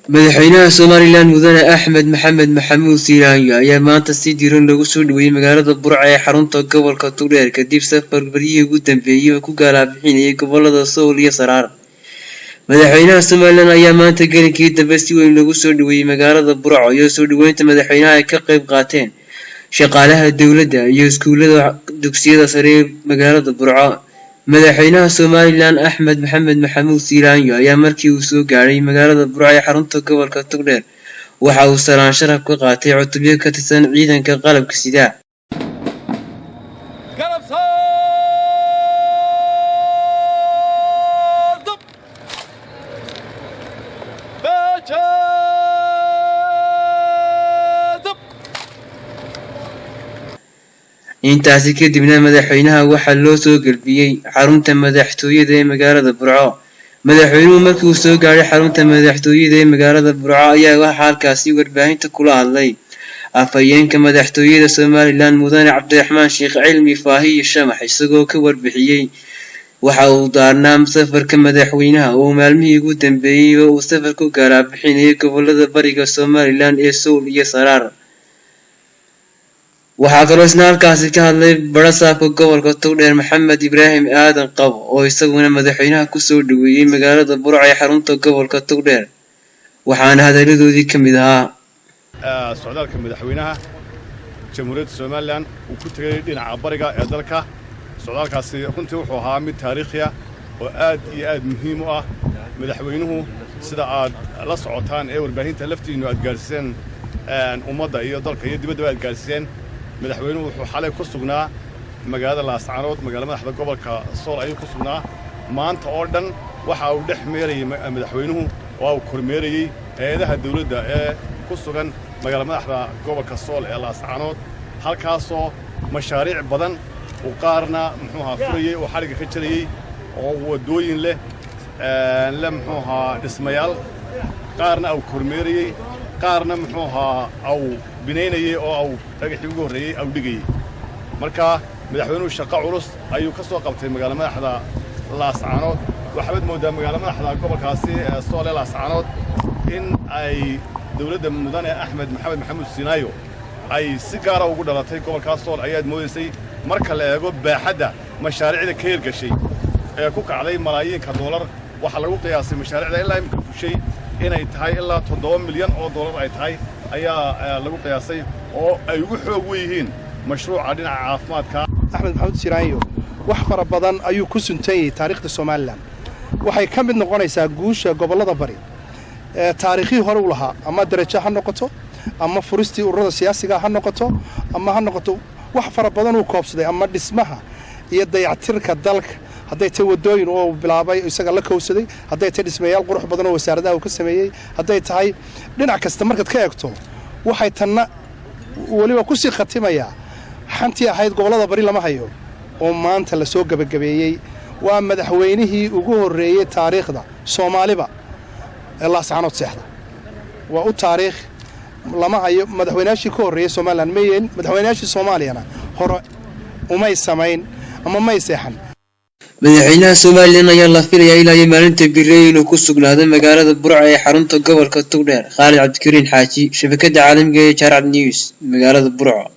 Madaxweynaha Somaliland Mudane Axmed Maxamed Maxamuud Silaanyo ayaa maanta si diiran loogu soo dhaweeyay magaalada Burco ee xarunta gobolka Togdheer kadib safar baryihii ugu dambeeyay uu ku gaalaa-bixinayay gobolada Sool iyo Saraar. Madaxweynaha Somaliland ayaa maanta gelinkii dambe si weyn loogu soo dhaweeyay magaalada Burco, iyadoo soo dhaweynta madaxweynaha ay ka qayb qaateen shaqaalaha dowladda iyo iskuulada dugsiyada sare ee magaalada Burco. Madaxweynaha Somaliland Axmed Maxamed Maxamuud Silaanyo ayaa markii uu soo gaadhay magaalada Burco ee xarunta gobolka Togdheer waxa uu salaan sharaf ka qaatay cutubyo ka tirsan ciidanka qalabka sida. Garab saar, Beejadab. Intaasi kadibna madaxweynaha waxaa loo soo gelbiyey xarunta madaxtooyada ee magaalada Burco. Madaxweynuhu markii uu soo gaadhay xarunta madaxtooyada ee magaalada Burco ayaa waxaa halkaasi warbaahinta kula hadlay afhayeenka madaxtooyada Somaliland Mudane Cabdiraxmaan Sheekh Cilmi Faahiye Shamax, isagoo ka warbixiyey waxa uu daarnaa safarka madaxweynaha oo maalmihii ugu dambeeyey oo uu safar ku gaalaa-bixinayay gobolada bariga Somaliland ee Sool iyo Saraar. Waxaa kaloo isna halkaasi ka hadlay barasaabka gobolka Togdheer Maxamed Ibraahim Aadan Qabo, oo isaguna madaxweynaha kusoo dhaweeyey magaalada Burco ee xarunta gobolka Togdheer, waxaana hadaladoodii ka mid ahaa: Socdaalka madaxweynaha Jamhuuriyadda Somaliland uu ku tegey dhinaca bariga ee dalka, socdaalkaasi runtii wuxuu ahaa mid taariikhi ah oo aad iyo aad muhiim u ah. Madaxweynuhu, sida aad la socotaan ee warbaahinta laftiinnu aad gaadhsiiseen ummadda iyo dalka iyo dibaddaba aad gaadhsiiseen, madaxweynuhu wuxuu xalay ku sugnaa magaalada Laascaanood, magaala madaxda gobolka Sool ayuu ku sugnaa. Maanta oo dhan waxa uu dhex meerayey madaxweynuhu oo uu kormeerayey hay-adaha dawladda ee ku sugan magaala madaxda gobolka Sool ee Laascaanood, halkaasoo mashaariic badan uu qaarna, muxuu ahaa, furayey oo xadhigga ka jarayey oo waddooyin leh le, muxuu ahaa, dhismayaal, qaarna uu kormeerayey, qaarna, muxuu ahaa, au binaynayey oo au dhagaxii ugu horreeyey au dhigayey. Marka madaxweynuhu shaqo culus ayuu ka soo qabtay magaala madaxda Laascaanood. Waxaad mooddaa magaala madaxda gobolkaasi ee Sool ee Laascaanood in ay dawladda Mudane Axmed Maxamed Maxamuud Siinaayo ay si gaara ugu dhalatay gobolkaas Sool ayaad moodaysay, marka la eego baaxadda mashaariicda ka hirgashay ee ku kacday malaayiinka doolar. Waxaa lagu qiyaasay mashaariicda ilaa imika fushay inay tahay ilaa 7 milyan oo doolar ay tahay ayaa lagu qiyaasay, oo ay ugu xoog wen yihiin mashruuca dhinaca caafimaadka. Axmed Maxamuud Siiraanyo wax fara badan ayuu ku suntan yahay taariikhda Somaliland. Waxay ka mid noqonaysaa guusha gobollada bari ee taariikhihii hore u lahaa, ama darajo ha noqoto, ama furistii ururada siyaasiga ha noqoto, ama ha noqoto wax fara badan uu koobsaday, ama dhismaha iyo dayactirka dalka, hadday tahay waddooyin oo bilaabay isaga la kowsaday, hadday tahay dhismayaal qurux badan oo wasaaradaha uu ka sameeyey, hadday tahay dhinac kasta markaad ka eegto. Waxay tanna weliba ku sii khatimayaa xantii ahayd gobollada bari lama hayo oo maanta la soo gebagabeeyey. Waa madaxweynihii ugu horreeyey taariikhda Soomaaliba ee Laascaanood seexda. Waa u taariikh, lama hayo. Madaxweynayaashii ka horreeyey Somaliland ma yeelin, madaxweynayaashii Soomaaliyana hore umay samayn ama may seexan. Madaxweynaha Somaliland ayaa la filayaa ilaa iyo maalinta beri inuu ku sugnaado magaalada Burco ee xarunta gobolka Togdheer. Khaalid Cabdikariin Xaaji, shabakada caalamiga ee Jaarcad News, magaalada Burco.